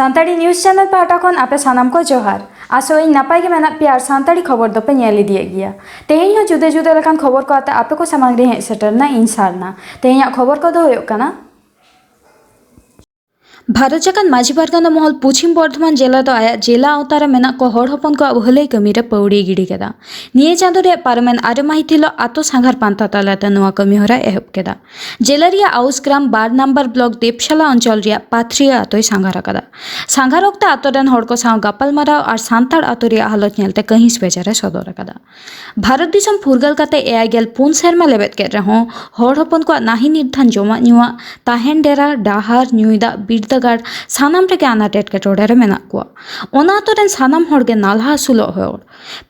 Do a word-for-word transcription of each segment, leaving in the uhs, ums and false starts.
Santali news channel ᱯᱟᱦᱴᱟ ᱠᱷᱚᱱ ᱟᱯᱮ ᱥᱟᱱᱟᱢ ᱠᱚ ᱡᱚᱦᱟᱨ᱾ ᱟᱥᱚᱜ ᱟᱹᱧ ᱱᱟᱯᱟᱭ ᱜᱮ ᱢᱮᱱᱟᱜ ᱯᱮᱭᱟ ᱟᱨ ᱥᱟᱱᱛᱟᱲᱤ ᱠᱷᱚᱵᱚᱨ ᱫᱚᱯᱮ ᱧᱮᱞ ᱤᱫᱤᱭᱮᱫ ᱜᱮᱭᱟ᱾ ᱛᱮᱦᱮᱧ ᱦᱚᱸ ᱡᱩᱫᱟᱹ ᱡᱩᱫᱟᱹ ᱞᱮᱠᱟᱱ ᱠᱷᱚᱵᱚᱨ ᱠᱚ ᱟᱛᱮ ᱟᱯᱮ ᱠᱚ ᱥᱟᱢᱟᱝ ᱨᱮ ᱦᱮᱡ ᱥᱮᱴᱮᱨ ᱮᱱᱟ ᱤᱧ ᱥᱟᱨᱱᱟ᱾ ᱛᱮᱦᱮᱧᱟᱜ ᱠᱷᱚᱵᱚᱨ ᱠᱚᱫᱚ ᱦᱩᱭᱩᱜ ᱠᱟᱱᱟ, ᱵᱷᱟᱨᱚᱛ ᱡᱟᱠᱟᱛ ᱢᱟᱹᱡᱷᱤ ᱯᱟᱨᱜᱟᱱᱟ ᱢᱚᱦᱚᱞ ᱯᱚᱪᱷᱤᱢ ᱵᱚᱨᱫᱷᱚᱢᱟᱱ ᱡᱮᱞᱟ ᱫᱚ ᱟᱭᱟᱜ ᱡᱮᱞᱟ ᱟᱣᱛᱟ ᱨᱮ ᱢᱮᱱᱟᱜ ᱠᱚ ᱦᱚᱲ ᱦᱚᱯᱚᱱ ᱠᱚᱣᱟᱜ ᱵᱷᱟᱹᱞᱟᱹᱭ ᱠᱟᱹᱢᱤ ᱨᱮ ᱯᱟᱹᱣᱲᱤ ᱜᱤᱰᱤ ᱠᱮᱫᱟ᱾ ᱱᱤᱭᱟᱹ ᱪᱟᱸᱫᱚ ᱨᱮᱭᱟᱜ ᱯᱟᱨᱚᱢᱮᱱ ᱟᱨᱮ ᱢᱟᱹᱦᱤᱛ ᱦᱤᱞᱳᱜ ᱟᱛᱳ ᱥᱟᱸᱜᱷᱟᱨ ᱯᱟᱱᱛᱷᱟ ᱛᱟᱞᱟᱛᱮ ᱱᱚᱣᱟ ᱠᱟᱹᱢᱤ ᱦᱚᱨᱟᱭ ᱮᱦᱚᱵ ᱠᱮᱫᱟ᱾ ᱡᱮᱞᱟ ᱨᱮᱭᱟᱜ ᱟᱣᱩᱥ ᱜᱨᱟᱢ ᱵᱟᱨ ᱱᱟᱢᱵᱟᱨ ᱵᱞᱚᱠ ᱫᱮᱵᱥᱟᱞᱟ ᱚᱧᱪᱚᱞ ᱨᱮᱭᱟᱜ ᱯᱟᱛᱷᱨᱤᱭᱟᱹ ᱟᱛᱳᱭ ᱥᱟᱸᱜᱷᱟᱨ ᱟᱠᱟᱫᱟ᱾ ᱥᱟᱸᱜᱷᱟᱨ ᱚᱠᱛᱮ ᱟᱛᱳ ᱨᱮᱱ ᱦᱚᱲ ᱠᱚ ᱥᱟᱶ ᱜᱟᱯᱟᱞᱢᱟᱨᱟᱣ ᱟᱨ ᱥᱟᱱᱛᱟᱲ ᱟᱛᱳ ᱨᱮᱭᱟᱜ ᱦᱟᱞᱚᱛ ᱧᱮᱞᱛᱮ ᱠᱟᱹᱦᱤᱥ ᱵᱮᱡᱟᱨ ᱮ ᱥᱚᱫᱚᱨ ᱟᱠᱟᱫᱟ᱾ ᱵᱷᱟᱨᱚᱛ ᱫᱤᱥᱚᱢ ᱯᱷᱩᱨᱜᱟᱹᱞ ᱠᱟᱛᱮ ᱮᱭᱟᱭ ᱜᱮᱞ ᱯᱩᱱ ᱥᱮᱨᱢᱟ ᱞᱮᱵᱮᱫ ᱠᱮᱫ ᱨᱮᱦᱚᱸ, ᱦᱚᱲ ᱦᱚᱯᱚᱱ ᱠᱚᱣᱟᱜ ᱱᱟᱹᱦᱤ ᱱᱤᱨᱫᱷᱟᱱ, ᱡᱚᱢᱟᱜ ᱧᱩᱣᱟᱜ, ᱛᱟᱦᱮᱱ ᱰᱮᱨᱟ, ᱰᱟᱦᱟᱨ, ᱧᱩᱭ ᱫᱟᱜ, ᱵᱤᱨᱫᱟᱹᱜᱟᱲ, ᱥᱟᱱᱟᱢ ᱨᱮᱜᱮ ᱟᱱᱟᱴ ᱮᱴᱠᱮᱴᱚᱬᱮ ᱨᱮ ᱢᱮᱱᱟᱜ ᱠᱚᱣᱟ᱾ ᱚᱱᱟ ᱟᱛᱳ ᱨᱮᱱ ᱥᱟᱱᱟᱢ ᱦᱚᱲ ᱜᱮ ᱱᱟᱞᱦᱟ ᱟᱹᱥᱩᱞᱚᱜ ᱦᱚᱲ᱾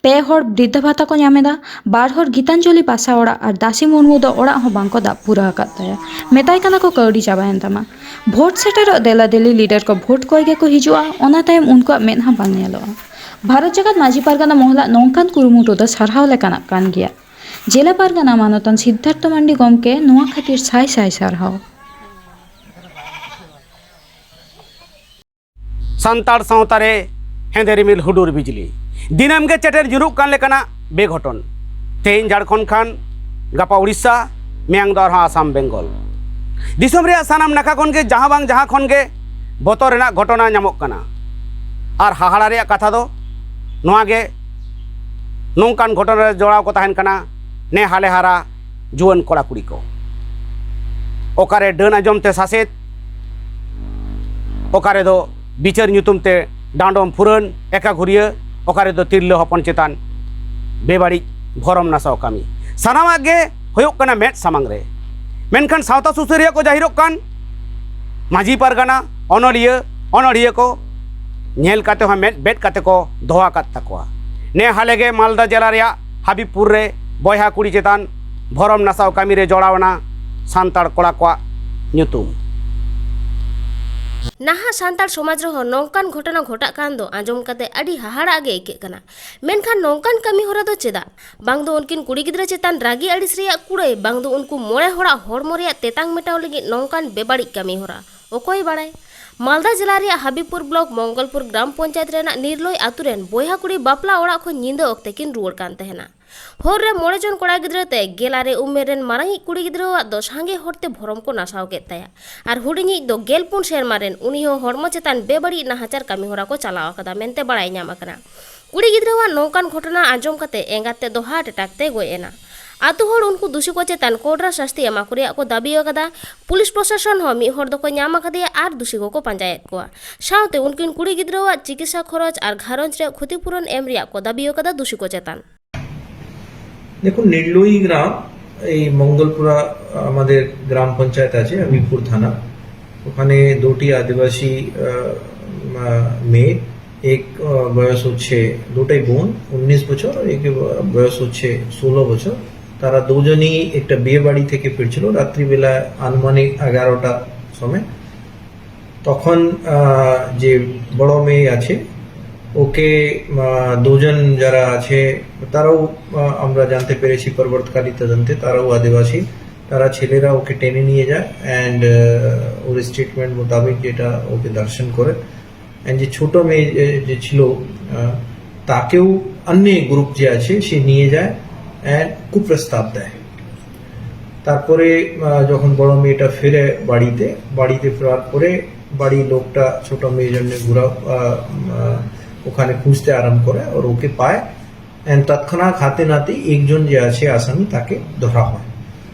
ᱯᱮ ᱦᱚᱲ ᱵᱨᱤᱫᱽᱫᱷᱟ ᱵᱷᱟᱛᱟ ᱠᱚ ᱧᱟᱢ ᱮᱫᱟ, ᱵᱟᱨ ᱦᱚᱲ ᱜᱤᱛᱟᱧᱡᱚᱞᱤ ᱵᱟᱥᱟ ᱚᱲᱟᱜ ᱟᱨ ᱫᱟᱥᱤ ᱢᱩᱨᱢᱩ ᱫᱚ ᱚᱲᱟᱜ ᱦᱚᱸ ᱵᱟᱝ ᱠᱚ ᱫᱟᱵ ᱯᱩᱨᱟᱹ ᱟᱠᱟᱫ ᱛᱟᱭᱟ᱾ ᱢᱮᱛᱟᱭ ᱠᱟᱱᱟ ᱠᱚ ᱠᱟᱹᱣᱰᱤ ᱪᱟᱵᱟᱭᱮᱱ ᱛᱟᱢᱟ᱾ ᱵᱷᱳᱴ ᱥᱮᱴᱮᱨᱚᱜ ᱫᱮᱞᱟ ᱫᱮᱞᱤ ᱞᱤᱰᱟᱨ ᱠᱚ ᱵᱷᱳᱴ ᱠᱚᱭ ᱜᱮᱠᱚ ᱦᱤᱡᱩᱜᱼᱟ, ᱚᱱᱟ ᱛᱟᱭᱚᱢ ᱩᱱᱠᱩᱣᱟᱜ ᱢᱮᱫ ᱦᱚᱸ ᱵᱟᱝ ᱧᱮᱞᱚᱜᱼᱟ᱾ ᱵᱷᱟᱨᱚᱛ ᱡᱟᱠᱟᱛ ᱢᱟᱹᱡᱷᱤ ᱯᱟᱨᱜᱟᱱᱟ ᱢᱚᱦᱚᱞᱟᱜ ᱱᱚᱝᱠᱟᱱ ᱠᱩᱨᱩᱢᱩᱴᱩ ᱫᱚ ᱥᱟᱨᱦᱟᱣ ᱞᱮᱠᱟᱱᱟᱜ ᱠᱟᱱ ᱜᱮᱭᱟ᱾ ᱡᱮᱞᱟ ᱯᱟᱨᱜᱟᱱᱟ ᱢᱟᱱᱚᱛᱟᱱ ᱥᱤᱫᱽᱫᱷᱟᱨᱛᱷᱚ ᱢᱟᱱᱰᱤ ᱜᱚᱢᱠᱮ ᱱᱚᱣᱟ ᱠᱷᱟᱹᱛᱤᱨ ᱥᱟᱭ ᱥᱟᱭ ᱥᱟᱨᱦᱟᱣ᱾ ᱥᱟᱱᱛᱟᱲ ᱥᱟᱶᱛᱟ ᱨᱮ ᱦᱮᱸᱫᱮ ᱨᱤᱢᱤᱞ ᱦᱩᱰᱩᱨ ᱵᱤᱡᱽᱞᱤ, ᱫᱤᱱᱟᱹᱢ ᱜᱮ ᱪᱮᱴᱮᱨ ᱧᱩᱨᱩᱜ ᱠᱟᱱ ᱞᱮᱠᱟᱱᱟᱜ ᱵᱮᱜᱷᱚᱴᱚᱱ᱾ ᱛᱮᱦᱮᱧ ᱡᱷᱟᱲᱠᱷᱚᱸᱰ ᱠᱷᱟᱱ ᱜᱟᱯᱟ ᱩᱲᱤᱥᱥᱟ, ᱢᱮᱭᱟᱝ ᱫᱚ ᱟᱨᱦᱚᱸ ᱟᱥᱟᱢ ᱵᱮᱝᱜᱚᱞ᱾ ᱫᱤᱥᱚᱢ ᱨᱮᱭᱟᱜ ᱥᱟᱱᱟᱢ ᱱᱟᱠᱷᱟ ᱠᱷᱚᱱ ᱜᱮ ᱡᱟᱦᱟᱸ ᱵᱟᱝ ᱡᱟᱦᱟᱸ ᱠᱷᱚᱱ ᱜᱮ ᱵᱚᱛᱚᱨ ᱨᱮᱱᱟᱜ ᱜᱷᱚᱴᱚᱱᱟ ᱧᱟᱢᱚᱜ ᱠᱟᱱᱟ᱾ ᱟᱨ ᱦᱟᱦᱟᱲᱟ ᱨᱮᱭᱟᱜ ᱠᱟᱛᱷᱟ ᱫᱚ ᱱᱚᱣᱟ ᱜᱮ, ᱱᱚᱝᱠᱟᱱ ᱜᱷᱚᱴᱚᱱᱟ ᱨᱮ ᱡᱚᱲᱟᱣ ᱠᱚ ᱛᱟᱦᱮᱱ ᱠᱟᱱᱟ ᱱᱮ ᱦᱟᱞᱮ ᱦᱟᱨᱟ ᱡᱩᱣᱟᱹᱱ ᱠᱚᱲᱟ ᱠᱩᱲᱤ ᱠᱚ᱾ ᱚᱠᱟᱨᱮ ᱰᱟᱹᱱ ᱟᱸᱡᱚᱢ ᱛᱮ ᱥᱟᱥᱮᱛ, ᱚᱠᱟ ᱨᱮᱫᱚ ᱵᱤᱪᱟᱹᱨ ᱧᱩᱛᱩᱢ ᱛᱮ ᱰᱟᱸᱰᱚᱢ ᱯᱷᱩᱨᱟᱹᱱ ᱮᱠᱟ ᱜᱷᱩᱨᱤᱭᱟᱹ, ᱚᱠᱟ ᱨᱮᱫᱚ ᱛᱤᱨᱞᱟᱹ ᱦᱚᱯᱚᱱ ᱪᱮᱛᱟᱱ ᱵᱮᱵᱟᱹᱲᱤᱡ ᱵᱷᱚᱨᱚᱢ ᱱᱟᱥᱟᱣ ᱠᱟᱹᱢᱤ, ᱥᱟᱱᱟᱢᱟᱜ ᱜᱮ ᱦᱩᱭᱩᱜ ᱠᱟᱱᱟ ᱢᱮᱫ ᱥᱟᱢᱟᱝ ᱨᱮ᱾ ᱢᱮᱱᱠᱷᱟᱱ ᱥᱟᱶᱛᱟ ᱥᱩᱥᱟᱹᱨᱤᱭᱟᱹ ᱠᱚ ᱡᱟᱹᱦᱤᱨᱚᱜ ᱠᱟᱱ, ᱢᱟᱹᱡᱷᱤ ᱯᱟᱨᱜᱟᱱᱟ, ᱚᱱᱚᱞᱤᱭᱟᱹ, ᱚᱱᱚᱲᱦᱤᱭᱟᱹ ᱠᱚ ᱧᱮᱞ ᱠᱟᱛᱮ ᱦᱚᱸ ᱢᱮᱫ ᱵᱮᱫ ᱠᱟᱛᱮ ᱠᱚ ᱫᱚᱦᱚ ᱟᱠᱟᱫ ᱛᱟᱠᱚᱣᱟ᱾ ᱱᱮ ᱦᱟᱞᱮ ᱜᱮ ᱢᱟᱞᱫᱟ ᱡᱮᱞᱟ ᱨᱮᱭᱟᱜ ᱦᱟᱵᱤᱵᱯᱩᱨ ᱨᱮ ᱵᱚᱭᱦᱟ ᱠᱩᱲᱤ ᱪᱮᱛᱟᱱ ᱵᱷᱚᱨᱚᱢ ᱱᱟᱥᱟᱣ ᱠᱟᱹᱢᱤ ᱨᱮ ᱡᱚᱲᱟᱣ ᱮᱱᱟ ᱥᱟᱱᱛᱟᱲ ᱠᱚᱲᱟ ᱠᱚᱣᱟᱜ ᱧᱩᱛᱩᱢ᱾ ᱱᱟᱦᱟᱜ ᱥᱟᱱᱛᱟᱲ ᱥᱚᱢᱟᱡᱽ ᱨᱮᱦᱚᱸ ᱱᱚᱝᱠᱟᱱ ᱜᱷᱚᱴᱚᱱᱟ ᱜᱷᱚᱴᱟᱜ ᱠᱟᱱ ᱫᱚ ᱟᱸᱡᱚᱢ ᱠᱟᱛᱮ ᱟᱹᱰᱤ ᱦᱟᱦᱟᱲᱟᱜ ᱜᱮ ᱟᱹᱭᱠᱟᱹᱜ ᱠᱟᱱᱟ᱾ ᱢᱮᱱᱠᱷᱟᱱ ᱱᱚᱝᱠᱟᱱ ᱠᱟᱹᱢᱤ ᱦᱚᱨᱟ ᱫᱚ ᱪᱮᱫᱟᱜ? ᱵᱟᱝ ᱫᱚ ᱩᱱᱠᱤᱱ ᱠᱩᱲᱤ ᱜᱤᱫᱽᱨᱟᱹ ᱪᱮᱛᱟᱱ ᱨᱟᱹᱜᱤ ᱟᱹᱲᱤᱥ ᱨᱮᱭᱟᱜ ᱠᱩᱲᱟᱹᱭ, ᱵᱟᱝ ᱫᱚ ᱩᱱᱠᱩ ᱢᱚᱬᱮ ᱦᱚᱲᱟᱜ ᱦᱚᱲᱢᱚ ᱨᱮᱭᱟᱜ ᱛᱮᱛᱟᱝ ᱢᱮᱴᱟᱣ ᱞᱟᱹᱜᱤᱫ ᱱᱚᱝᱠᱟᱱ ᱵᱮᱵᱟᱹᱲᱤᱡ ᱠᱟᱹᱢᱤ ᱦᱚᱨᱟ᱾ ᱚᱠᱚᱭ ᱵᱟᱲᱟᱭ? ᱢᱟᱞᱫᱟ ᱡᱮᱞᱟ ᱨᱮᱭᱟᱜ ᱦᱟᱵᱤᱵᱽᱯᱩᱨ ᱵᱞᱚᱠ ᱢᱚᱝᱜᱚᱞᱯᱩᱨ ᱜᱨᱟᱢ ᱯᱚᱧᱪᱟᱭᱮᱛ ᱨᱮᱱᱟᱜ ᱱᱤᱨᱞᱳᱭ ᱟᱛᱳ ᱨᱮᱱ ᱵᱚᱭᱦᱟ ᱠᱩᱲᱤ ᱵᱟᱯᱞᱟ ᱚᱲᱟᱜ ᱠᱷᱚᱱ ᱧᱤᱫᱟᱹ ᱚᱠᱛᱮ ᱠᱤᱱ ᱨᱩᱣᱟᱹᱲ ᱠᱟᱱ ᱛᱟᱦᱮᱱᱟ᱾ ᱦᱚᱨ ᱨᱮ ᱢᱚᱬᱮ ᱡᱚᱱ ᱠᱚᱲᱟ ᱜᱤᱫᱽᱨᱟᱹ ᱛᱮ ᱜᱮᱞ ᱟᱨᱮ ᱩᱢᱮᱨ ᱨᱮᱱ ᱢᱟᱨᱟᱝᱤᱡ ᱠᱩᱲᱤ ᱜᱤᱫᱽᱨᱟᱹᱣᱟᱜ ᱫᱚ ᱥᱟᱸᱜᱮ ᱦᱚᱲᱛᱮ ᱵᱷᱚᱨᱚᱢ ᱠᱚ ᱱᱟᱥᱟᱣ ᱠᱮᱫ ᱛᱟᱭᱟ ᱟᱨ ᱦᱩᱰᱤᱧᱤᱡ ᱫᱚ ᱜᱮᱞ ᱯᱩᱱ ᱥᱮᱨᱢᱟ ᱨᱮᱱ, ᱩᱱᱤ ᱦᱚᱸ ᱦᱚᱲᱢᱚ ᱪᱮᱛᱟᱱ ᱵᱮᱵᱟᱹᱲᱤᱡ ᱱᱟᱦᱟᱪᱟᱨ ᱠᱟᱹᱢᱤ ᱦᱚᱨᱟ ᱠᱚ ᱪᱟᱞᱟᱣ ᱟᱠᱟᱫᱟ ᱢᱮᱱᱛᱮ ᱵᱟᱲᱟᱭ ᱧᱟᱢ ᱟᱠᱟᱱᱟ᱾ ᱠᱩᱲᱤ ᱜᱤᱫᱽᱨᱟᱹᱣᱟᱜ ᱱᱚᱝᱠᱟᱱ ᱜᱷᱚᱴᱚᱱᱟ ᱟᱸᱡᱚᱢ ᱠᱟᱛᱮ ᱮᱸᱜᱟᱛ ᱛᱮᱫ ᱫᱚ ᱦᱟᱨᱴ ᱮᱴᱟᱠ ᱛᱮ ᱜᱚᱡ ᱮᱱᱟ᱾ ᱟᱛᱳ ᱦᱚᱲ ᱩᱱᱠᱩ ᱫᱩᱥᱤ ᱠᱚ ᱪᱮᱛᱟᱱ ᱠᱚᱰᱨᱟ ᱥᱟᱥᱛᱤ ᱮᱢᱟ ᱠᱚ ᱨᱮᱭᱟᱜ ᱠᱚ ᱫᱟᱹᱵᱤ ᱟᱠᱟᱫᱟ᱾ ᱯᱩᱞᱤᱥ ᱯᱨᱚᱥᱟᱥᱚᱱ ᱦᱚᱸ ᱢᱤᱫ ᱦᱚᱲ ᱫᱚᱠᱚ ᱧᱟᱢ ᱟᱠᱟᱫᱮᱭᱟ ᱟᱨ ᱫᱩᱥᱤ ᱠᱚᱠᱚ ᱯᱟᱸᱡᱟᱭᱮᱫ ᱠᱚᱣᱟ᱾ ᱥᱟᱶᱛᱮ ᱩᱱᱠᱤᱱ ᱠᱩᱲᱤ ᱜᱤᱫᱽᱨᱟᱹᱣᱟᱜ ᱪᱤᱠᱤᱛᱥᱟ ᱠᱷᱚᱨᱚᱪ ᱟᱨ ᱜᱷᱟᱨᱚᱸᱡᱽ ᱨᱮᱭᱟᱜ ᱠᱷᱚᱛᱤᱯᱩᱨᱚᱱ ᱮᱢ ᱨᱮᱭᱟᱜ ᱠᱚ ᱫᱟᱹᱵᱤ ᱟᱠᱟᱫᱟ ᱫᱩᱥᱤ ᱠᱚ ᱪᱮᱛᱟᱱ᱾ দেখুন, নির্লোহী গ্রাম, এই মঙ্গলপুরা আমাদের গ্রাম পঞ্চায়েত আছে, হবিবপুর থানা। ওখানে দুটি আদিবাসী আহ, আহ, মেয়ে, এক আহ, বয়স হচ্ছে, দুটাই বোন, উনিশ বছর, আর এক বয়স হচ্ছে ষোলো বছর। তারা দুজনই একটা বিয়ে বাড়ি থেকে ফিরছিল রাত্রিবেলা আনুমানিক এগারোটার সময়। তখন আহ, যে বড় মেয়ে আছে, ওকে আহ, দুজন যারা আছে, তারাও আহ, আমরা জানতে পেরেছি পরবর্তীকালী তদন্তে, তারাও আদিবাসী। তারা ছেলেরা ওকে টেনে নিয়ে যায় অ্যান্ড ওর স্টেটমেন্ট মোতাবেক যেটা ওকে ধর্ষণ করে। অ্যান্ড যে ছোট মেয়ে যে- যে ছিল আহ, তাকেও অন্য গ্রুপ যে আছে সে নিয়ে যায় অ্যান্ড কুপ্রস্তাব দেয়। তারপরে আহ, যখন বড় মেয়েটা ফিরে বাড়িতে, বাড়িতে ফেরার পরে বাড়ির লোকটা ছোট মেয়ের জন্য ঘুরা আহ, আহ, ওখানে খুঁজতে আরম্ভ করে আর ওকে পায়। অ্যান্ড তৎক্ষণাৎ হাতে নাতে একজন যে আছে আসামি, তাকে ধরা হয়।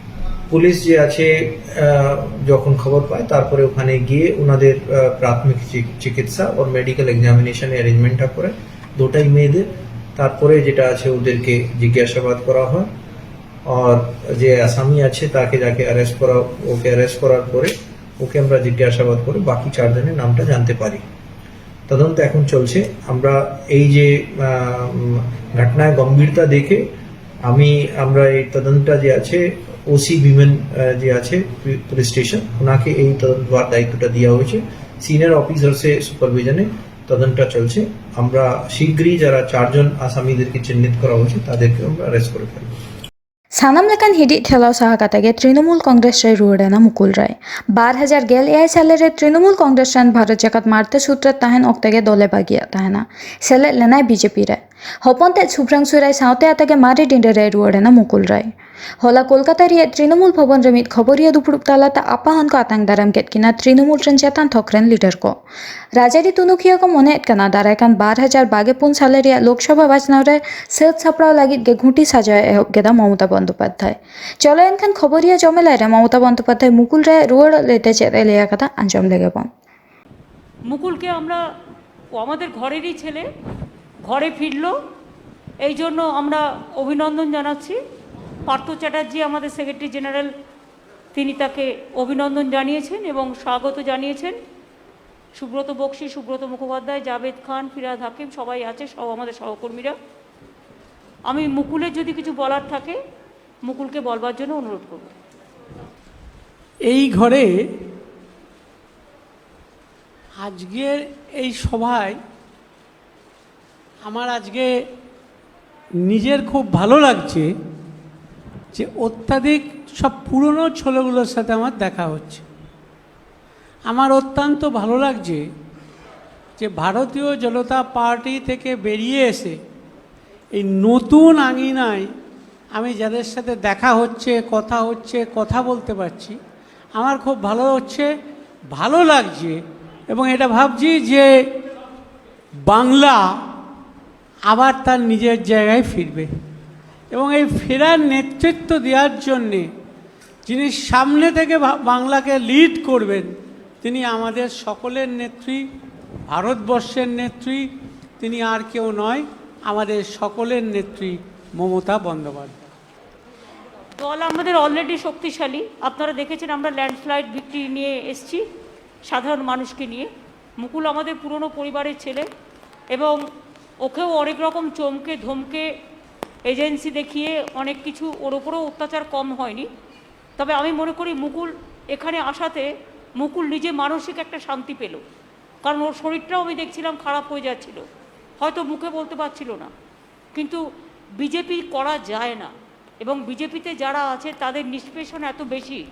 পুলিশ যে আছে আহ, যখন খবর পায়, তারপরে ওখানে গিয়ে ওনাদের আহ, প্রাথমিক চি- চিকিৎসা ওর মেডিকেল এক্সামিনেশন অ্যারেঞ্জমেন্টটা করে দুটাই মেয়েদের। তারপরে যেটা আছে ওদেরকে জিজ্ঞাসাবাদ করা হয়। আর যে আসামি আছে তাকে যাকে অ্যারেস্ট করা, ওকে অ্যারেস্ট করার পরে ওকে আমরা জিজ্ঞাসাবাদ করে বাকি চারজনের নামটা জানতে পারি। তদন্ত এখন চলছে। আমরা এই যে আহ, উম, ঘটনার গম্ভীরতা দেখে আমি আমরা এই তদন্তটা যে আছে ওসি উইমেন যে আছে পুলিশ স্টেশন, ওনাকে এই তদন্ত দায়িত্বটা দেওয়া হয়েছে। সিনিয়র অফিসার্সের সুপারভিশনে তদন্তটা চলছে। আমরা শীঘ্রই যারা চারজন আসামিদেরকে চিহ্নিত করা হয়েছে তাদেরকে আমরা অ্যারেস্ট করে ফেলবো। ᱥᱟᱱᱟᱢ ᱞᱮᱠᱟᱱ ᱦᱤᱫᱤᱡ ᱴᱷᱮᱞᱟᱣ ᱥᱟᱦᱟ ᱠᱟᱛᱮ ᱜᱮ ᱛᱨᱤᱱᱚᱢᱩᱞ ᱠᱚᱝᱜᱨᱮᱥ ᱨᱮᱭ ᱨᱩᱣᱟᱹᱲ ᱮᱱᱟ ᱢᱩᱠᱩᱞ ᱨᱟᱭ᱾ ᱵᱟᱨ ᱦᱟᱡᱟᱨ ᱜᱮᱞ ᱮᱭᱟᱭ ᱥᱟᱞᱮ ᱨᱮ ᱛᱨᱤᱱᱚᱢᱩᱞ ᱠᱚᱝᱜᱨᱮᱥ ᱨᱮᱱ ᱵᱷᱟᱨᱚᱛ ᱡᱟᱠᱟᱛ ᱢᱟᱨᱛᱮ ᱥᱩᱛᱨᱮ ᱛᱟᱦᱮᱱ ᱚᱠᱛᱮ ᱜᱮ ᱫᱚᱞᱮ ᱵᱟᱹᱜᱤᱭᱟᱜ ᱛᱟᱦᱮᱱᱟ᱾ ᱥᱮᱞᱮᱫ ᱞᱮᱱᱟᱭ ᱵᱤᱡᱮᱯᱤ ᱨᱮ᱾ ᱦᱚᱯᱚᱱ ᱛᱮᱫ ᱥᱩᱵᱷᱨᱟᱝᱥᱩ ᱨᱟᱭ ᱥᱟᱶᱛᱮ ᱟᱛᱮ ᱜᱮ ᱢᱟᱨᱮ ᱰᱤᱸᱰᱟᱹ ᱨᱮᱭ ᱨᱩᱣᱟᱹᱲ ᱮᱱᱟ ᱢᱩᱠᱩᱞ ᱨᱟᱭ᱾ ᱦᱚᱞᱟ ᱠᱳᱞᱠᱟᱛᱟ ᱨᱮᱭᱟᱜ ᱛᱨᱤᱱᱚᱢᱩᱞ ᱵᱷᱚᱵᱚᱱ ᱨᱮ ᱢᱤᱫ ᱠᱷᱚᱵᱚᱨᱤᱭᱟᱹ ᱫᱩᱯᱲᱩᱵ ᱛᱟᱞᱟᱛᱮ ᱟᱯᱟᱦᱚᱱ ᱠᱚ ᱟᱛᱟᱝ ᱫᱟᱨᱟᱢ ᱠᱮᱫ ᱠᱤᱱᱟ ᱛᱨᱤᱱᱚᱢᱩᱞ ᱨᱮᱱ ᱪᱮᱛᱟᱱ ᱛᱷᱚᱠ ᱨᱮᱱ ᱞᱤᱰᱟᱨ ᱠᱚ᱾ ᱨᱟᱡᱽᱟᱹᱨᱤ ᱛᱩᱱᱩᱠᱷᱤᱭᱟᱹ ᱠᱚ ᱢᱚᱱᱮᱭᱮᱫ ᱠᱟᱱᱟ, ᱫᱟᱨᱟᱭ ᱠᱟᱱ ᱵᱟᱨ ᱦᱟᱡᱟᱨ ᱵᱟᱜᱮ ᱯᱩᱱ ᱥᱟᱞᱮ ᱨᱮᱭᱟᱜ ᱞᱳᱠᱥᱚᱵᱷᱟ ᱵᱟᱪᱷᱱᱟᱣ ᱨᱮ ᱥᱟᱹᱛ ᱥᱟᱯᱲᱟᱣ ᱞᱟᱹᱜᱤᱫ ᱜᱮ ᱜᱷᱩᱸᱴᱤ ᱥᱟᱡᱟᱣ ᱮ ᱮᱦᱚᱵ ᱠᱮᱫᱟ ᱢᱚᱢᱚᱛᱟ ᱵᱚᱱᱫᱳᱯᱟᱫᱽᱫᱷᱟᱭ᱾ ᱪᱚᱞᱚ ᱮᱱᱠᱷᱟᱱ ᱠᱷᱚᱵᱚᱨᱤᱭᱟᱹ ᱡᱚᱢᱮᱞᱟᱭ ᱨᱮ ᱢᱚᱢᱚᱛᱟ ᱵᱚᱱᱫᱳᱯᱟᱫᱽᱫᱷᱟᱭ ᱢᱩᱠᱩᱞ ᱨᱮ ᱨᱩᱣᱟᱹᱲᱚᱜ ᱞᱟᱹᱭᱛᱮ ᱪᱮᱫ ᱮ ᱞᱟᱹᱭ ᱟᱠᱟᱫᱟ, ᱟᱸᱡᱚᱢ ᱞᱮᱜᱮ ᱵᱚᱱ᱾ মুকুলকে আমরা, ও আমাদের ঘরেরই ছেলে, ঘরে ফিরল, এই জন্য আমরা অভিনন্দন জানাচ্ছি। পার্থ চ্যাটার্জি, আমাদের সেক্রেটারি জেনারেল, তিনি তাকে অভিনন্দন জানিয়েছেন এবং স্বাগত জানিয়েছেন। সুব্রত বক্সী, সুব্রত মুখোপাধ্যায়, জাভেদ খান, ফিরহাদ হাকিম সবাই আছে, সহ আমাদের সহকর্মীরা। আমি মুকুলের যদি কিছু বলার থাকে, মুকুলকে বলবার জন্য অনুরোধ করব। এই ঘরে আজকের এই সভায় আমার আজকে নিজের খুব ভালো লাগছে যে অত্যাধিক সব পুরনো ছেলেগুলোর সাথে আমার দেখা হচ্ছে। আমার অত্যন্ত ভালো লাগছে যে ভারতীয় জনতা পার্টি থেকে বেরিয়ে এসে এই নতুন আঙিনায় আমি যাদের সাথে দেখা হচ্ছে, কথা হচ্ছে, কথা বলতে পারছি, আমার খুব ভালো হচ্ছে, ভালো লাগছে। এবং এটা ভাবছি যে বাংলা আবার তার নিজের জায়গায় ফিরবে। এবং এই ফেরার নেতৃত্ব দেওয়ার জন্যে যিনি সামনে থেকে বাংলাকে লিড করবেন, তিনি আমাদের সকলের নেত্রী, ভারতবর্ষের নেত্রী। তিনি আর কেউ নয়, আমাদের সকলের নেত্রী মমতা বন্দ্যোপাধ্যায়। দল আমাদের অলরেডি শক্তিশালী। আপনারা দেখেছেন, আমরা ল্যান্ডস্লাইড ভিক্টরি নিয়ে এসছি সাধারণ মানুষকে নিয়ে। মুকুল আমাদের পুরনো পরিবারের ছেলে এবং ওকেও অনেক রকম চমকে ধমকে, এজেন্সি দেখিয়ে অনেক কিছু, ওর ওপরেও অত্যাচার কম হয়নি। তবে আমি মনে করি মুকুল এখানে আসাতে মুকুল নিজে মানসিক একটা শান্তি পেল, কারণ ওর শরীরটাও আমি দেখছিলাম খারাপ হয়ে যাচ্ছিল, হয়তো মুখে বলতে পারছিল না, কিন্তু বিজেপি করা যায় না। এবং বিজেপিতে যারা আছে তাদের নিষ্পেষণ এত বেশি,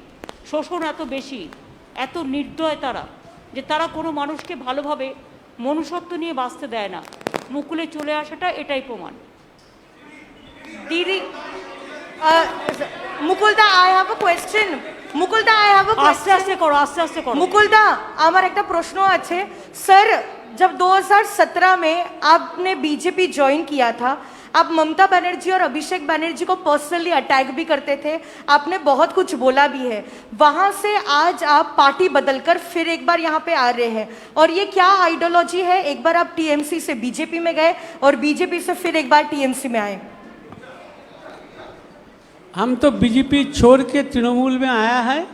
শোষণ এত বেশি, এত নির্দয় তারা, যে তারা কোনো মানুষকে ভালোভাবে মনুষ্যত্ব নিয়ে বাঁচতে দেয় না। মুকুলে চলে আসাটা এটাই প্রমাণ। Didi, uh, Mukulda, I have a question. Mukulda, I have a আস্তে question. আস্তে করো, আস্তে আস্তে করো। मुकुलदा, আমার একটা প্রশ্ন আছে। सर, जब दो हज़ार सत्रह में आपने बीजेपी ज्वाइन किया था, आप ममता बनर्जी और अभिषेक बनर्जी को पर्सनली अटैक भी करते थे, आपने बहुत कुछ बोला भी है। वहां से आज आप पार्टी बदलकर फिर एक बार यहाँ पे आ रहे हैं, और ये क्या आइडियोलॉजी है? एक बार आप टीएमसी से बीजेपी में गए और बीजेपी से फिर एक बार टीएमसी में आए। हम तो बीजेपी छोड़ के तृणमूल में आया है।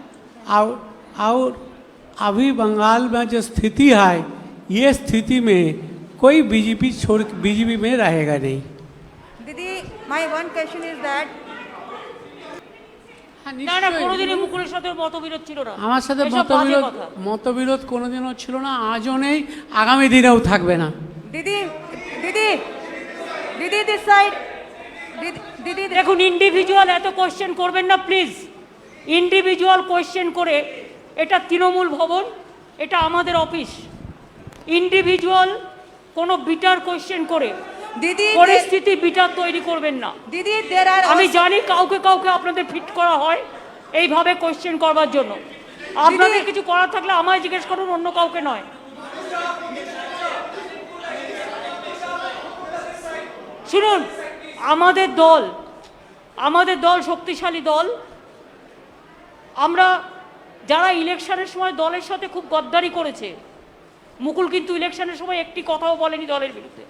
और, और अभी बंगाल में जो स्थिति है, ये स्थिति में कोई बीजेपी छोड़ बीजेपी में रहेगा नहीं। Didi, my one question is that না না, কোনোদিনই মুকুলের সাথে মতবিরোধ ছিল না। আমার সাথে এসব বাজে মতবিরোধ কথা। মতবিরোধ কোনোদিনও ছিল না, আজও নেই, আগামী দিনেও থাকবে না। Didi, Didi, Didi, this side. Didi, Didi, দেখুন, ইন্ডিভিজুয়াল এত কোশ্চেন করবেন না প্লিজ। ইন্ডিভিজুয়াল কোশ্চেন করে, এটা তৃণমূল ভবন, এটা আমাদের অফিস। ইন্ডিভিজুয়াল কোনো বিটার কোশ্চেন করে Didi, there, পরিস্থিতি বিটার তৈরি করবেন না। Didi, there are আমি also- জানি কাউকে কাউকে আপনাদের ফিট করা হয় এইভাবে কোশ্চেন করবার জন্য। আপনাদের দিদি- কিছু করার থাকলে আমায় জিজ্ঞেস করুন, অন্য কাউকে নয়। শুনুন, আমাদের দল, আমাদের দল শক্তিশালী দল। আমরা যারা ইলেকশনের সময় দলের সাথে খুব গদ্দারি করেছে, মুকুল কিন্তু ইলেকশনের সময় একটি কথাও বলেনি দলের বিরুদ্ধে।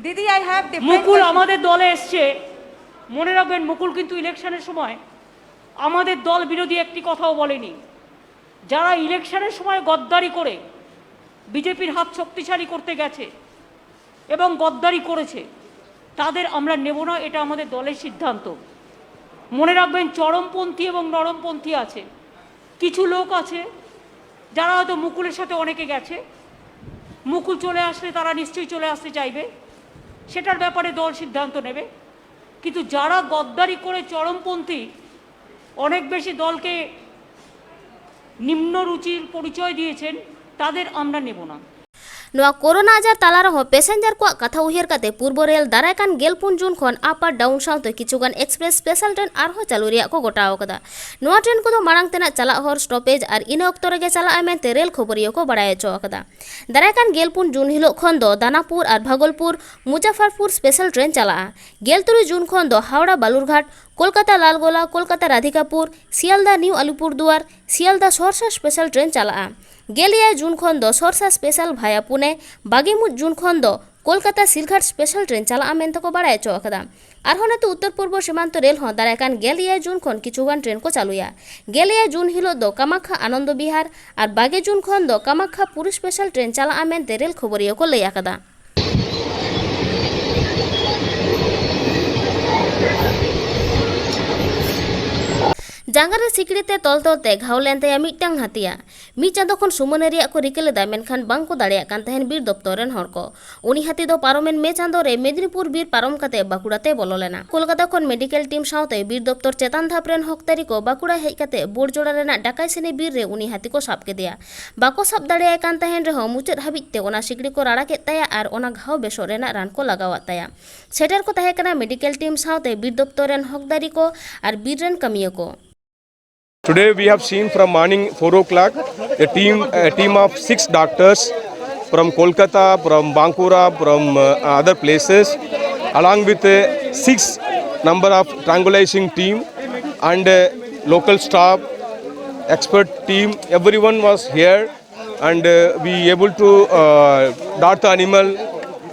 Didi, I have different Mukul question. আমাদের দলে এসছে, মনে রাখবেন, মুকুল কিন্তু ইলেকশনের সময় আমাদের দল বিরোধী একটি কথাও বলেনি। যারা ইলেকশনের সময় গদ্দারি করে বিজেপির হাত শক্তিশালী করতে গেছে এবং গদ্দারি করেছে, তাদের আমরা নেব না, এটা আমাদের দলের সিদ্ধান্ত। মনে রাখবেন, চরমপন্থী এবং নরমপন্থী আছে। কিছু লোক আছে যারা হয়তো মুকুলের সাথে অনেকে গেছে, মুকুল চলে আসলে তারা নিশ্চয়ই চলে আসতে চাইবে, সেটার ব্যাপারে দল সিদ্ধান্ত নেবে। কিন্তু যারা গদ্দারি করে চরমপন্থী, অনেক বেশি দলকে নিম্ন রুচির পরিচয় দিয়েছেন, তাদের আমরা নেব না। ᱱᱚᱣᱟ ᱠᱳᱨᱳᱱᱟ ᱟᱡᱟᱨ ᱛᱟᱞᱟ ᱨᱮᱦᱚᱸ ᱯᱮᱥᱮᱧᱡᱟᱨ ᱠᱚᱣᱟᱜ ᱠᱟᱛᱷᱟ ᱩᱭᱦᱟᱹᱨ ᱠᱟᱛᱮ ᱯᱩᱨᱵᱚ ᱨᱮᱞ ᱫᱟᱨᱟᱭ ᱠᱟᱱ ᱜᱮᱞ ᱯᱩᱱ ᱡᱩᱱ ᱠᱷᱚᱱ ᱟᱯ ᱟᱨ ᱰᱟᱣᱩᱱ ᱥᱟᱶᱛᱮ ᱠᱤᱪᱷᱩ ᱜᱟᱱ ᱮᱠᱥᱯᱨᱮᱥ ᱥᱯᱮᱥᱟᱞ ᱴᱨᱮᱱ ᱟᱨᱦᱚᱸ ᱪᱟᱹᱞᱩ ᱨᱮᱭᱟᱜ ᱠᱚ ᱜᱚᱴᱟᱣ ᱟᱠᱟᱫᱟ᱾ ᱱᱚᱣᱟ ᱴᱨᱮᱱ ᱠᱚᱫᱚ ᱢᱟᱲᱟᱝ ᱛᱮᱱᱟᱜ ᱪᱟᱞᱟᱜ ᱦᱚᱨ ᱥᱴᱚᱯᱮᱡᱽ ᱟᱨ ᱤᱱᱟᱹ ᱚᱠᱛᱚ ᱨᱮᱜᱮ ᱪᱟᱞᱟᱜᱼᱟ ᱢᱮᱱᱛᱮ ᱨᱮᱞ ᱠᱷᱚᱵᱚᱨᱤᱭᱟᱹ ᱠᱚ ᱵᱟᱲᱟᱭ ᱦᱚᱪᱚ ᱟᱠᱟᱫᱟ᱾ ᱫᱟᱨᱟᱭ ᱠᱟᱱ ᱜᱮᱞ ᱯᱩᱱ ᱡᱩᱱ ᱦᱤᱞᱳᱜ ᱠᱷᱚᱱ ᱫᱚ ᱫᱟᱱᱟᱯᱩᱨ ᱟᱨ ᱵᱷᱟᱜᱚᱞᱯᱩᱨ ᱢᱩᱡᱟᱯᱷᱟᱨᱯᱩᱨ ᱥᱯᱮᱥᱟᱞ ᱴᱨᱮᱱ ᱪᱟᱞᱟᱜᱼᱟ᱾ ᱜᱮᱞ ᱛᱩᱨᱩᱭ ᱡᱩᱱ ᱠᱷᱚᱱ ᱫᱚ Howrah Balurghat, Kolkata Lalgola, Kolkata Radhikapur, Sealdah new Alipurduar, Sealdah Saharsa special train ᱪᱟᱞᱟᱜᱼᱟ᱾ ᱜᱮᱞ ᱮᱭᱟᱭ ᱡᱩᱱ ᱠᱷᱚᱱ ᱫᱚ ᱥᱚᱨᱥᱟ ᱥᱯᱮᱥᱟᱞ ᱵᱷᱟᱭᱟ ᱯᱩᱱᱮ, ᱵᱟᱜᱮ ᱢᱤᱫ ᱡᱩᱱ ᱠᱷᱚᱱ ᱫᱚ ᱠᱳᱞᱠᱟᱛᱟ ᱥᱤᱞᱜᱷᱟᱴ ᱥᱯᱮᱥᱟᱞ ᱴᱨᱮᱱ ᱪᱟᱞᱟᱜᱼᱟ ᱢᱮᱱᱛᱮ ᱠᱚ ᱵᱟᱲᱟᱭ ᱦᱚᱪᱚ ᱟᱠᱟᱫᱟ᱾ ᱟᱨᱦᱚᱸ ᱱᱟᱛᱮ ᱩᱛᱛᱚᱨ ᱯᱩᱨᱵᱚ ᱥᱤᱢᱟᱱᱛᱚ ᱨᱮᱞ ᱦᱚᱸ ᱫᱟᱨᱟᱭ ᱠᱟᱱ ᱜᱮᱞ ᱮᱭᱟᱭ ᱡᱩᱱ ᱠᱷᱚᱱ ᱠᱤᱪᱷᱩ ᱜᱟᱱ ᱴᱨᱮᱱ ᱠᱚ ᱪᱟᱹᱞᱩᱭᱟ᱾ ᱜᱮᱞ ᱮᱭᱟᱭ ᱡᱩᱱ ᱦᱤᱞᱳᱜ ᱫᱚ ᱠᱟᱢᱟᱠᱠᱷᱟ ᱟᱱᱚᱱᱫᱚ ᱵᱤᱦᱟᱨ ᱟᱨ ᱵᱟᱜᱮ ᱡᱩᱱ ᱠᱷᱚᱱ ᱫᱚ ᱠᱟᱢᱟᱠᱠᱷᱟ ᱯᱩᱨᱤ ᱥᱯᱮᱥᱟᱞ ᱴᱨᱮᱱ ᱪᱟᱞᱟᱜᱼᱟ ᱢᱮᱱᱛᱮ ᱨᱮᱞ ᱠᱷᱚᱵᱚᱨᱤᱭᱟᱹ ᱠᱚ ᱞᱟᱹᱭ ᱟᱠᱟᱫᱟ᱾ ᱡᱟᱸᱜᱟ ᱨᱮ ᱥᱤᱠᱲᱤ ᱛᱮ ᱛᱚᱞ ᱛᱚᱞ ᱛᱮ ᱜᱷᱟᱣ ᱞᱮᱱ ᱛᱟᱭᱟ ᱢᱤᱫᱴᱟᱝ ᱦᱟᱹᱛᱤᱭᱟ᱾ ᱢᱤᱫ ᱪᱟᱸᱫᱚ ᱠᱷᱚᱱ ᱥᱩᱢᱟᱹᱱ ᱨᱮᱭᱟᱜ ᱠᱚ ᱨᱤᱠᱟᱹ ᱞᱮᱫᱟ, ᱢᱮᱱᱠᱷᱟᱱ ᱵᱟᱝ ᱠᱚ ᱫᱟᱲᱮᱭᱟᱜ ᱠᱟᱱ ᱛᱟᱦᱮᱸᱱ ᱵᱤᱨ ᱫᱚᱯᱛᱚᱨ ᱨᱮᱱ ᱦᱚᱲ ᱠᱚ᱾ ᱩᱱᱤ ᱦᱟᱹᱛᱤ ᱫᱚ ᱯᱟᱨᱚᱢᱮᱱ ᱢᱮ ᱪᱟᱸᱫᱚ ᱨᱮ ᱢᱮᱫᱽᱱᱤᱯᱩᱨ ᱵᱤᱨ ᱯᱟᱨᱚᱢ ᱠᱟᱛᱮ ᱵᱟᱸᱠᱩᱲᱟ ᱛᱮ ᱵᱚᱞᱚ ᱞᱮᱱᱟ᱾ ᱠᱳᱞᱠᱟᱛᱟ ᱠᱷᱚᱱ ᱢᱮᱰᱤᱠᱮᱞ ᱴᱤᱢ ᱥᱟᱶᱛᱮ ᱵᱤᱨ ᱫᱚᱯᱛᱚᱨ ᱪᱮᱛᱟᱱ ᱫᱷᱟᱯ ᱨᱮᱱ ᱦᱚᱠᱛᱟᱨᱤ ᱠᱚ ᱵᱟᱸᱠᱩᱲᱟ ᱦᱮᱡ ᱠᱟᱛᱮ ᱵᱳᱨᱡᱳᱲᱟ ᱨᱮᱱᱟᱜ ᱰᱟᱠᱟᱭᱥᱤᱱᱤ ᱵᱤᱨ ᱨᱮ ᱩᱱᱤ ᱦᱟᱹᱛᱤ ᱠᱚ ᱥᱟᱵ ᱠᱮᱫᱮᱭᱟ᱾ ᱵᱟᱠᱚ ᱥᱟᱵ ᱫᱟᱲᱮᱭᱟᱭ ᱠᱟᱱ ᱛᱟᱦᱮᱸᱱ ᱨᱮᱦᱚᱸ ᱢᱩᱪᱟᱹᱫ ᱦᱟᱹᱵᱤᱡ ᱛᱮ ᱚᱱᱟ ᱥᱤᱠᱲᱤ ᱠᱚ ᱨᱟᱲᱟ ᱠᱮᱫ ᱛᱟᱭᱟ ᱟᱨ ᱚᱱᱟ ᱜᱷᱟᱣ ᱵᱮᱥᱚᱜ ᱨᱮᱱᱟᱜ ᱨᱟᱱ ᱠᱚ ᱞᱟᱜᱟᱣᱟᱫ ᱛᱟᱭᱟ᱾ ᱥᱮᱴᱮᱨ ᱠᱚ ᱛᱟᱦᱮᱸ ᱠᱟᱱᱟ ᱢᱮᱰᱤᱠᱮᱞ ᱴᱤᱢ ᱥᱟᱶᱛᱮ ᱵᱤᱨ ᱫᱚᱯᱛᱚᱨ ᱨᱮᱱ ᱦᱚᱠᱫᱟᱨᱤ ᱠᱚ ᱟᱨ ᱵᱤᱨ ᱨᱮᱱ ᱠᱟᱹᱢᱤᱭᱟᱹ ᱠᱚ᱾ Today we have seen from morning four o'clock a team, a team of six doctors from Kolkata, from Bankura, from uh, other places, along with uh, six number of tranquilizing team and uh, local staff, expert team. Everyone was here, and uh, we able to uh, dart the animal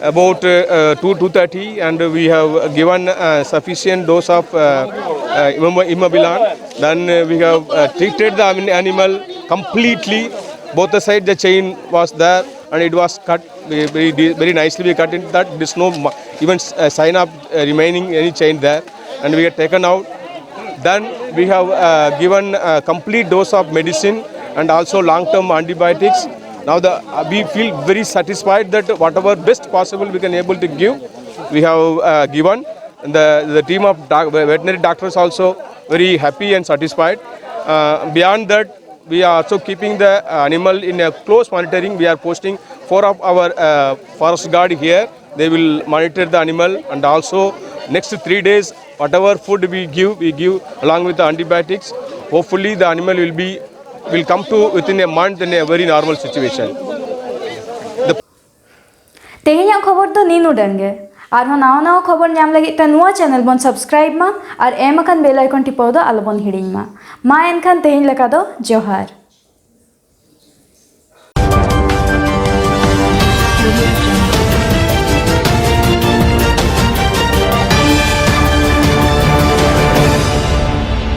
about uh, uh, two, two thirty, and we have given uh, sufficient dose of uh, uh, immo- immobilan. Then uh, we have uh, treated the anim- animal completely. Both the side the chain was there, and it was cut very, very, de- very nicely. We cut it that there's no mu- even s- uh, sign of uh, remaining any chain there, and we had taken out. Then we have uh, given a complete dose of medicine and also long-term antibiotics. Now the, uh, we feel very satisfied that whatever best possible we can able to give, we have uh, given. The, the team of doc- veterinary doctors also very happy and satisfied. Uh, beyond that, we are also keeping the animal in a close monitoring. We are posting four of our uh, forest guard here. They will monitor the animal, and also next three days, whatever food we give, we give along with the antibiotics. Hopefully, the animal will be will come to within a month in a very normal situation. ᱛᱮᱦᱮᱧᱟᱜ ᱠᱷᱚᱵᱚᱨ ᱫᱚ ᱱᱤᱱ ᱩᱰᱟᱹᱝ ᱜᱮ᱾ ᱟᱨᱦᱚᱸ ᱱᱟᱣᱟ ᱱᱟᱣᱟ ᱠᱷᱚᱵᱚᱨ ᱧᱟᱢ ᱞᱟᱹᱜᱤᱫ ᱛᱮ ᱱᱚᱣᱟ ᱪᱮᱱᱮᱞ ᱵᱚᱱ ᱥᱟᱵᱥᱠᱨᱟᱭᱤᱵ ᱢᱟ ᱟᱨ ᱮᱢ ᱟᱠᱟᱱ ᱵᱮᱞ ᱟᱭᱠᱚᱱ ᱴᱤᱯᱟᱹᱣ ᱫᱚ ᱟᱞᱚᱵᱚᱱ ᱦᱤᱲᱤᱧ ᱢᱟ᱾ ᱢᱟ ᱮᱱᱠᱷᱟᱱ ᱛᱮᱦᱮᱧ ᱞᱮᱠᱟ ᱫᱚ ᱡᱚᱦᱟᱨ᱾